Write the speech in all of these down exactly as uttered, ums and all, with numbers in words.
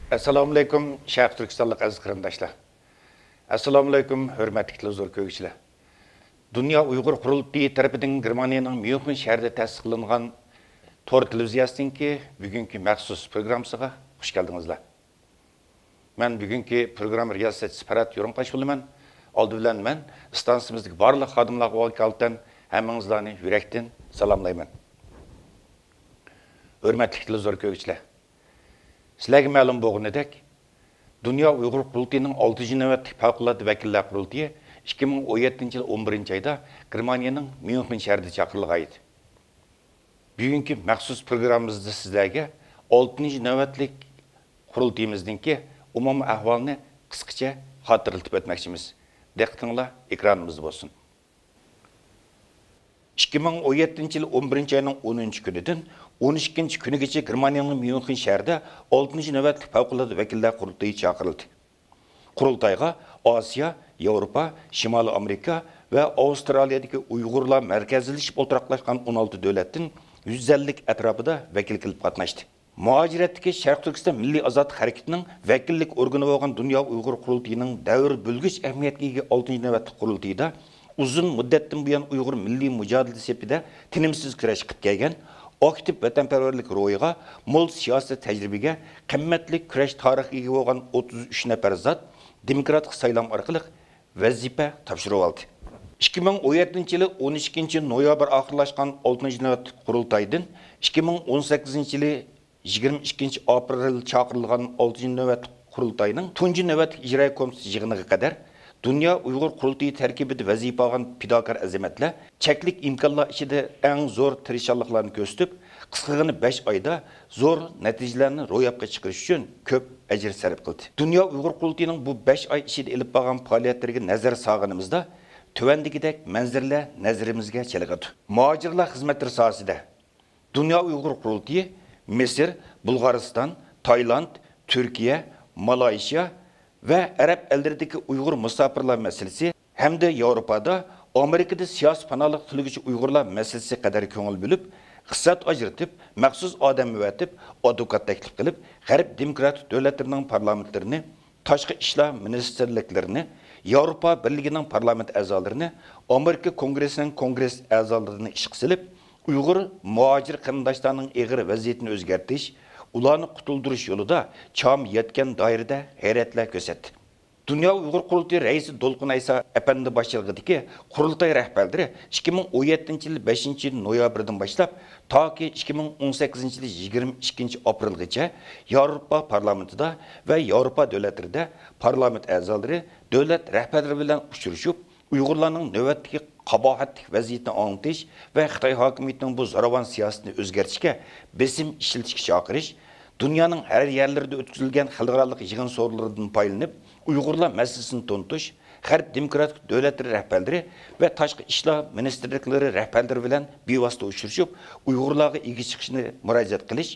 ئەسسالامۇئەلەيكۇم، شەرقىي تۈركىستانلىق ئەزىز قېرىنداشلار. ئەسسالامۇئەلەيكۇم، ھۆرمەتلىك تېلېۋىزور كۆرگۈچىلەر. دۇنيا ئۇيغۇر قۇرۇلتىيى تەرىپىدىن گېرمانىيەنىڭ ميۇنخېن شەھىرىدە تەسىس قىلىنغان تور تېلېۋىزىيەسىنىڭكى بۈگۈنكى مەخسۇس پروگراممىسىغا خۇش كەلدىڭىزلەر. مەن بۈگۈنكى پروگرامما رىياسەتچىسى پەرھات يورۇنقاش بولىمەن. ئالدى بىلەن مەن ئىستانسىمىزدىكى بارلىق خادىملارغا ۋاكالىتەن ھەممىڭىزلارنى يۈرەكتىن سالاملايمەن. ھۆرمەتلىك تېلېۋىزور كۆرگۈچىلەر، سىلەرگە مەلۇم بولغىنىدەك، دۇنيا ئۇيغۇر قۇرۇلتىيىنىڭ ئالتىنچى نۆۋەتلىك پەۋقۇلئاددە ۋەكىللەر قۇرۇلتىيى ئىككى مىڭ ئون يەتتىنچى يىل ئون بىرىنچى ئايدا گېرمانىيەنىڭ ميۇنخېن شەھىرىدە چاقىرىلغان ئىدى. بۈگۈنكى مەخسۇس پروگراممىمىزدا سىزلەرگە ئالتىنچى نۆۋەتلىك قۇرۇلتىيىمىزنىڭكى ئومۇمىي ئەھۋالىنى قىسقىچە خاتىرىلىتىپ ئۆتمەكچىمىز. دىققىتىڭلار ئېكرانىمىزدا بولسۇن. ئىككى مىڭ ئون يەتتىنچى يىل ئون بىرىنچى ئاينىڭ ئونىنچى كۈنىدىن ئون ئىككىنچى كۈنىگىچە گېرمانىيەنىڭ ميۇنخېن شەھىرىدە ئالتىنچى نۆۋەتلىك پەۋقۇلئاددە ۋەكىللەر قۇرۇلتىيى چاقىرىلدى. قۇرۇلتايغا ئاسىيا، ياۋروپا، شىمالىي ئامېرىكا ۋە ئاۋسترالىيەدىكى ئۇيغۇرلار مەركەزلىشىپ ئولتۇراقلاشقان ئون ئالتە دۆلەتتىن يۈز ئەللىك ئەتراپىدا ۋەكىل كېلىپ قاتناشتى. مۇھاجىرەتتىكى شەرقىي تۈركىستان مىللىي ئازادلىق ھەرىكىتىنىڭ ۋەكىللىك ئورگىنى بولغان دۇنيا ئۇيغۇر قۇرۇلتىيىنىڭ دەۋر بۆلگۈچ ئەھمىيەتكە ئىگە ئالتىنچى نۆۋەتلىك قۇرۇلتىيىدا ئۇزۇن مۇددەتتىن بۇيان ئۇيغۇر مىللىي مۇجادىلە سېپىدە تىنىمسىز كۈرەش قىلىپ كەلگەن، ئاكتىپ ۋەتەنپەرۋەرلىك روھىغا، مول سىياسىي تەجرىبىگە، قىممەتلىك كۈرەش تارىخىغا ئىگە بولغان ئوتتۇز ئۈچ نەپەر زات دېموكراتىك سايلام ئارقىلىق ۋەزىپە تاپشۇرۇۋالدى. ئىككى مىڭ ئون يەتتىنچى يىلى ئون ئىككىنچى نويابىر ئاخىرلاشقان ئالتىنچى نۆۋەتلىك قۇرۇلتايدىن ئىككى مىڭ ئون سەككىزىنچى يىلى يىگىرمە ئىككىنچى ئاپرېل چاقىرىلغان ئالتىنچى نۆۋەتلىك قۇرۇلتاينىڭ تۇنجى نۆۋەتلىك ئىجرائىي كومىتېتى يىغىنىغا قەدەر دۇنيا ئۇيغۇر قۇرۇلتىيى تەركىبىدە ۋەزىپە ئالغان پىداكار ئەزىمەتلەر چەكلىك ئىمكانلار ئىچىدە ئەڭ زور تىرىشچانلىقلارنى كۆرسىتىپ، قىسقىغىنە بەش ئايدا زور نەتىجىلەرنى روياپقا چىقىرىش ئۈچۈن كۆپ ئەجىر سەرپ قىلدى. دۇنيا ئۇيغۇر قۇرۇلتىيىنىڭ بۇ بەش ئاي ئىچىدە ئېلىپ بارغان پائالىيەتلىرىگە نەزەر سالغىنىمىزدا، تۆۋەندىكىدەك مەنزىرىلەر نەزىرىمىزگە چېلىقىدۇ. مۇھاجىرلار خىزمەتلىرى ساھەسىدە دۇنيا ئۇيغۇر قۇرۇلتىيى مىسىر، بۇلغارىستان، تايلاند، تۈركىيە، مالايشىيا ۋە ئەرەب ئەللىرىدىكى ئۇيغۇر مۇساپىرلار مەسىلىسى ھەمدە ياۋروپادا، ئامېرىكىدا سىياسىي پاناھلىق تىلىگۈچى ئۇيغۇرلار مەسىلىسىگە قەدەر كۆڭۈل بۆلۈپ، ئىقتىساد ئاجرىتىپ، مەخسۇس ئادەم ئەۋەتىپ، ئادۋوكات تەكلىپ قىلىپ، غەرب دېموكراتىك دۆلەتلىرىنىڭ پارلامېنتلىرىنى، تاشقى ئىشلار مىنىستىرلىكلىرىنى، ياۋروپا بىرلىكىنىڭ پارلامېنت ئەزالىرىنى، ئامېرىكا كونگرېسسىنىڭ كونگرېس ئەزالىرىنى ئىشقا سېلىپ، ئۇيغۇر مۇھاجىر قېرىنداشلارنىڭ ئېغىر ۋەزىيىتىنى ئۆزگەرتىش، ئۇلارنى قۇتۇلدۇرۇش يولىدا چامى يەتكەن دائىرىدە غەيرەتلەر كۆرسەتتى. دۇنيا ئۇيغۇر قۇرۇلتىيى رەئىسى دولقۇن ئەيسا ئەپەندى باشچىلىقىدىكى قۇرۇلتاي رەھبەرلىرى ئىككى مىڭ ئون يەتتىنچى يىل بەشىنچى نويابىردىن باشلاپ تاكى ئىككى مىڭ ئون سەككىزىنچى يىل يىگىرمە ئىككىنچى ئاپرېلغىچە ياۋروپا پارلامېنتىدا ۋە ياۋروپا دۆلەتلىرىدە پارلامېنت ئەزالىرى، دۆلەت رەھبەرلىرى بىلەن ئۇچرىشىپ، ئۇيغۇرلارنىڭ نۆۋەتتىكى قاباھەتلىك ۋەزىيىتىنى ئاڭلىتىش ۋە خىتاي ھاكىمىيىتىنىڭ بۇ زوراۋان سىياسىتىنى ئۆزگەرتىشكە بېسىم ئىشلىتىشكە چاقىرىش، دۇنيانىڭ ھەر يەرلىرىدە ئۆتكۈزۈلگەن خەلقئارالىق يىغىن سورۇنلىرىدىن پايدىلىنىپ، ئۇيغۇرلار مەسىلىسىنى تونۇتۇش، غەرب دېموكراتىك دۆلەتلىرى رەھبەرلىرى ۋە تاشقى ئىشلار مىنىستىرلىكلىرى رەھبەرلىرى بىلەن بىۋاسىتە ئۇچرىشىپ، ئۇيغۇرلارغا ئىگە چىقىشنى مۇراجىئەت قىلىش،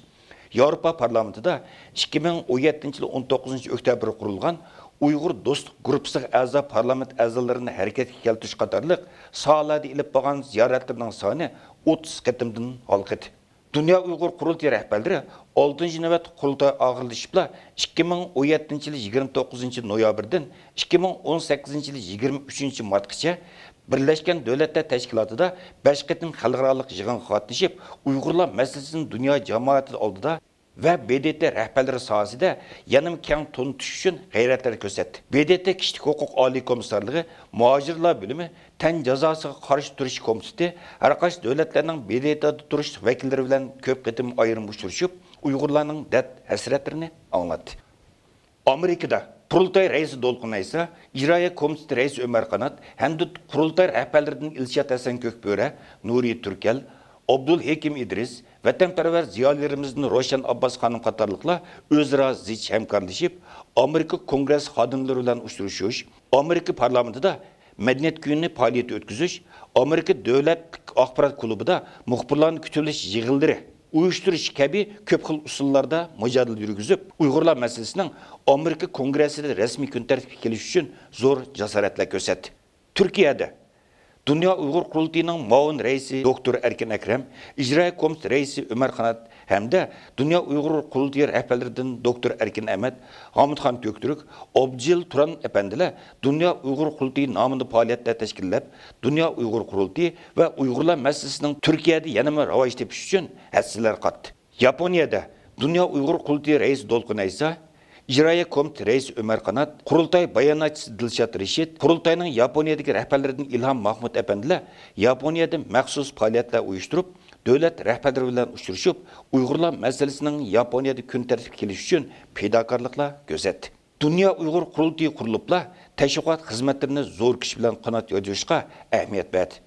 ياۋروپا پارلامېنتىدا ئىككى مىڭ ئون يەتتىنچى يىل ئون توققۇزىنچى ئۆكتەبىر قۇرۇلغان ئۇيغۇر دوستلۇق گۇرۇپپىسىغا ئەزا پارلامېنت ئەزالىرىنى ھەرىكەتكە كەلتۈرۈش قاتارلىق ساھەلەردە ئېلىپ بارغان زىيارەتلىرىنىڭ سانى ئوتتۇز قېتىمدىن ھالقىدى. دۇنيا ئۇيغۇر قۇرۇلتىيى رەھبەرلىرى ئالتىنچى نۆۋەتلىك قۇرۇلتاي ئاخىرلىشىپلا، ئىككى مىڭ ئون يەتتىنچى يىل يىگىرمە توققۇزىنچى نويابىردىن ئىككى مىڭ ئون سەككىزىنچى يىل يىگىرمە ئۈچىنچى مارتقىچە بىرلەشكەن دۆلەتلەر تەشكىلاتىدا بەش قېتىم خەلقئارالىق يىغىنغا قاتنىشىپ، ئۇيغۇرلار مەسىلىسىنى دۇنيا جامائىتى ئالدىدا ۋە ب د ت رەھبەرلىرى ساھەسىدە يەنىمۇ كەڭ تونۇتۇش ئۈچۈن غەيرەتلەر كۆرسەتتى. ب د ت كىشىلىك ھوقۇق ئالىي كومىسسارلىقى، مۇھاجىرلار بۆلۈمى، تەن جازاسىغا قارشى تۇرۇش كومىتېتى ھەر قايسى دۆلەتلەرنىڭ ب د ت دا تۇرۇش ۋەكىللىرى بىلەن كۆپ قېتىم ئايرىم ئۇچرىشىپ، ئۇيغۇرلارنىڭ دەرد-ھەسرەتلىرىنى ئاڭلاتتى. ئامېرىكىدا قۇرۇلتاي رەئىسى دولقۇن ئەيسا، ئىجرائىيە كومىتېتى رەئىسى ئۆمەر قانات ھەمدە قۇرۇلتاي رەھبەرلىرىدىن ئىلشات ھەسەن كۆكبۆرە، نۇرى تۈركەل، ئابدۇل ھېكىم ئىدرىس، ۋەتەنپەرۋەر زىيالىيلىرىمىزدىن روشەن ئابباس خانىم قاتارلىقلار ئۆزئارا زىچ ھەمكارلىشىپ، ئامېرىكا كونگرېس خادىملىرى بىلەن ئۇچرىشىش، ئامېرىكا پارلامېنتىدا مەدەنىيەت كۈنى پائالىيىتى ئۆتكۈزۈش، ئامېرىكا دۆلەت ئاخبارات كۇلۇبىدا مۇخبىرلارنى كۈتۈۋېلىش يىغىنلىرى ئۇيۇشتۇرۇش كەبى كۆپ خىل ئۇسۇللاردا مۇجادىلە يۈرگۈزۈپ، ئۇيغۇرلار مەسىلىسىنىڭ ئامېرىكا كونگرېسسىدا رەسمىي كۈن تەرتىپكە كېلىشى ئۈچۈن زور جاسارەتلەر كۆرسەتتى. تۈركىيەدە دۇنيا ئۇيغۇر قۇرۇلتىيىنىڭ مۇئاۋىن رەئىسى دوكتور ئەركىن ئەكرەم، ئىجرائىيە كومىتېتى رەئىسى ئۆمەر قانات ھەمدە دۇنيا ئۇيغۇر قۇرۇلتىيى رەھبەرلىرىدىن دوكتور ئەركىن ئەمەت، ھامۇتخان كۆكتۈرك، ئوبجىل تۇران ئەپەندىلەر دۇنيا ئۇيغۇر قۇرۇلتىيى نامىدا پائالىيەتلەر تەشكىللەپ، دۇنيا ئۇيغۇر قۇرۇلتىيى ۋە ئۇيغۇرلار مەسىلىسىنىڭ تۈركىيەدە يەنىمۇ راۋاج تېپىشى ئۈچۈن ھەسسىلەر قاتتى. ياپونىيەدە دۇنيا ئۇيغۇر قۇرۇلتىيى رەئىسى دولقۇن ئەيسا، ئىجرائىيە كومىتېتى رەئىسى ئۆمەر قانات، قۇرۇلتاي باياناتچىسى دىلشات رىشىت، قۇرۇلتاينىڭ ياپونىيەدىكى رەھبەرلىرىدىن ئىلھام ماھمۇت ئەپەندىلەر ياپونىيەدە مەخسۇس پائالىيەتلەر ئۇيۇشتۇرۇپ، دۆلەت رەھبەرلىرى بىلەن ئۇچرىشىپ، ئۇيغۇرلار مەسىلىسىنىڭ ياپونىيەدە كۈن تەرتىپكە كېلىشى ئۈچۈن پىداكارلىقلار كۆرسەتتى. دۇنيا ئۇيغۇر قۇرۇلتىيى قۇرۇلۇپلا، تەشۋىقات خىزمەتلىرىنى زور كۈچ بىلەن قانات يايدۇرۇشقا ئەھمىيەت بەردى.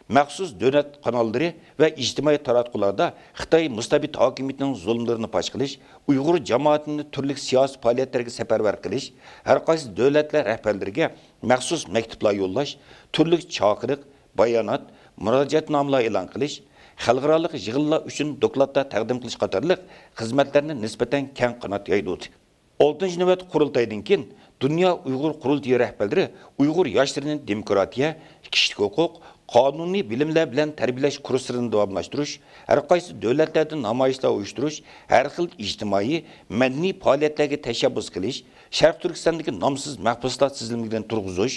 مەخسۇس دۆلەت قاناللىرى ۋە ئىجتىمائىي تاراتقۇلاردا خىتاي مۇستەبىت ھاكىمىيىتىنىڭ زۇلۇملىرىنى پاش قىلىش، ئۇيغۇر جامائىتىنى تۈرلۈك سىياسىي پائالىيەتلەرگە سەپەرۋەر قىلىش، ھەر قايسى دۆلەتلەر رەھبەرلىرىگە مەخسۇس مەكتۇپلار يوللاش، تۈرلۈك چاقىرىق، بايانات، مۇراجىئەتنامىلەر ئېلان قىلىش، خەلقئارالىق يىغىنلار ئۈچۈن دوكلاتلار تەقدىم قىلىش قاتارلىق خىزمەتلەرنى نىسبەتەن كەڭ قانات يايدۇردى. ئالتىنچى نۆۋەت قۇرۇلتايدىن كېيىن دۇنيا ئۇيغۇر قۇرۇلتىيى رەھبەرلىرى ئۇيغۇر ياشلىرىنى دېموكراتىيە، كىشىلىك ھوقۇق، قانۇنىي بىلىملەر بىلەن تەربىيەلەش كۇرسلىرىنى داۋاملاشتۇرۇش، ھەر قايسى دۆلەتلەردە نامايىشلار ئۇيۇشتۇرۇش، ھەر خىل ئىجتىمائىي، مەدەنىي پائالىيەتلەرگە تەشەببۇس قىلىش، شەرقىي تۈركىستاندىكى نامسىز مەھبۇسلار تىزىملىكىنى تۇرغۇزۇش،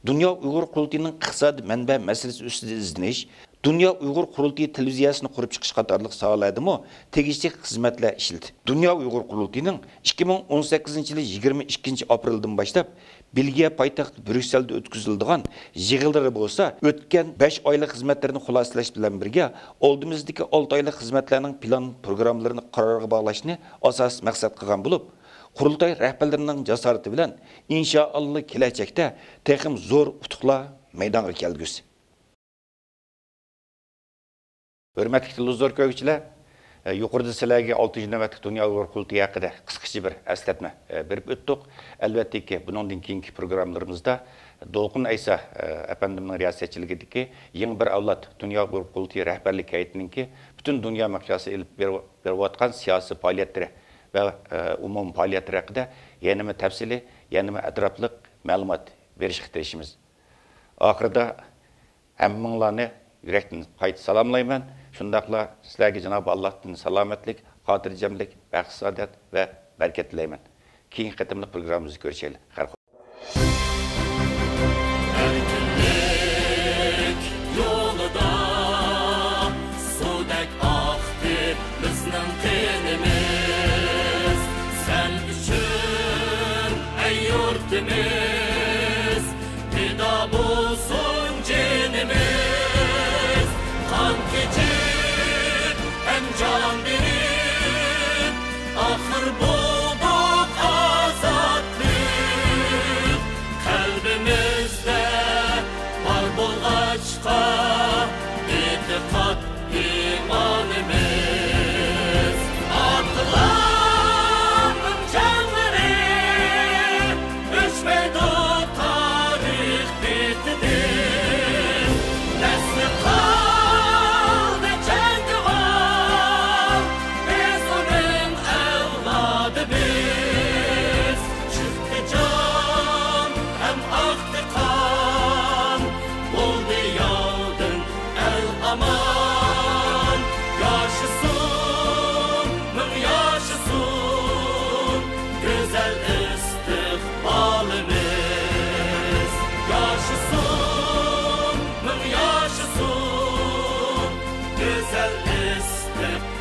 دۇنيا ئۇيغۇر قۇرۇلتىيىنىڭ ئىقتىسادىي مەنبە مەسىلىسى ئۈستىدە ئىزدىنىش، دۇنيا ئۇيغۇر قۇرۇلتىيى تېلېۋىزىيەسىنى قۇرۇپ چىقىش قاتارلىق ساھەلەردىمۇ تېگىشلىك خىزمەتلەر ئىشلىدى. دۇنيا ئۇيغۇر قۇرۇلتىيىنىڭ ئىككى مىڭ ئون سەككىزىنچى يىلى يىگىرمە ئىككىنچى ئاپرېلدىن باشلاپ بېلگىيە پايتەختى بريۇسسېلدا ئۆتكۈزۈلىدىغان يىغىنلىرى بولسا ئۆتكەن بەش ئايلىق خىزمەتلىرىنى خۇلاسىلەش بىلەن بىرگە، ئالدىمىزدىكى ئالتە ئايلىق خىزمەتلەرنىڭ پىلان پروگراممىلىرىنى قارارغا باغلاشنى ئاساسىي مەقسەت قىلغان بولۇپ، قۇرۇلتاي رەھبەرلىرىنىڭ جاسارىتى بىلەن ئىنشائاللا كېلەچەكتە تېخىمۇ زور ئۇتۇقلار مەيدانغا كەلگۈسى. ھۆرمەتلىك تېلېۋىزور كۆرگۈچىلەر، يۇقىرىدا سىلەرگە ئالتىنچى نۆۋەتلىك دۇنيا ئۇيغۇر قۇرۇلتىيى ھەققىدە قىسقىچە بىر ئەسلەتمە بېرىپ ئۆتتۇق. ئەلۋەتتىكى، بۇنىڭدىن كېيىنكى پروگراممىلىرىمىزدا دولقۇن ئەيسا ئەپەندىمنىڭ رىياسەتچىلىكىدىكى يېڭى بىر ئەۋلاد دۇنيا ئۇيغۇر قۇرۇلتىيى رەھبەرلىك ھەيئىتىنىڭكى پۈتۈن دۇنيا مىقياسىدا ئېلىپ بېرىۋاتقان سىياسىي پائالىيەتلىرى ۋە ئومۇمىي پائالىيەتلىرى ھەققىدە يەنىمۇ تەپسىلىي، يەنىمۇ ئەتراپلىق مەلۇمات بېرىشكە تىرىشىمىز. ئاخىرىدا ھەممىڭلارنى يۈرەكتىن قايتا سالاملايمەن. شۇنداقلا سىلەرگە جانابى ئاللاھتىن سالامەتلىك، خاتىرجەملىك، بەخت-سائادەت ۋە بەرىكەت تىلەيمەن. كېيىنكى قېتىملىق پروگراممىمىزدا كۆرۈشەيلى. خەير خوش. ئەركىنلىك يولىدا سۇدەك ئاقتى بىزنىڭ قېنىمىز. سەن ئۈچۈن، ئەي يۇرتىمىز، پىدا بولسۇن جېنىمىز، قان كېچىپ ھەم جان بېرىپ، ئاخىر بولدۇق ئازادلىق. قەلبىمىزدە بار بولغاچقا ئېتىقاد ئىمانىمىز. ئاتىلارنىڭ جانلىرى ئۆچمەيدۇ تارىخ بېتىدىن. نەسلى قالدى جەڭگىۋار، بىز ئۇنىڭ ئەۋلادى بىز. چىقتى جان ھەم ئاقتى قان، بولدى ياۋدىن ئەل ئامان. ياشىسۇن، مىڭ ياشىسۇن گۈزەل ئىستىقبالىمىز. ياشىسۇن، مىڭ ياشىسۇن گۈزەل ئىستىقبالىمىز.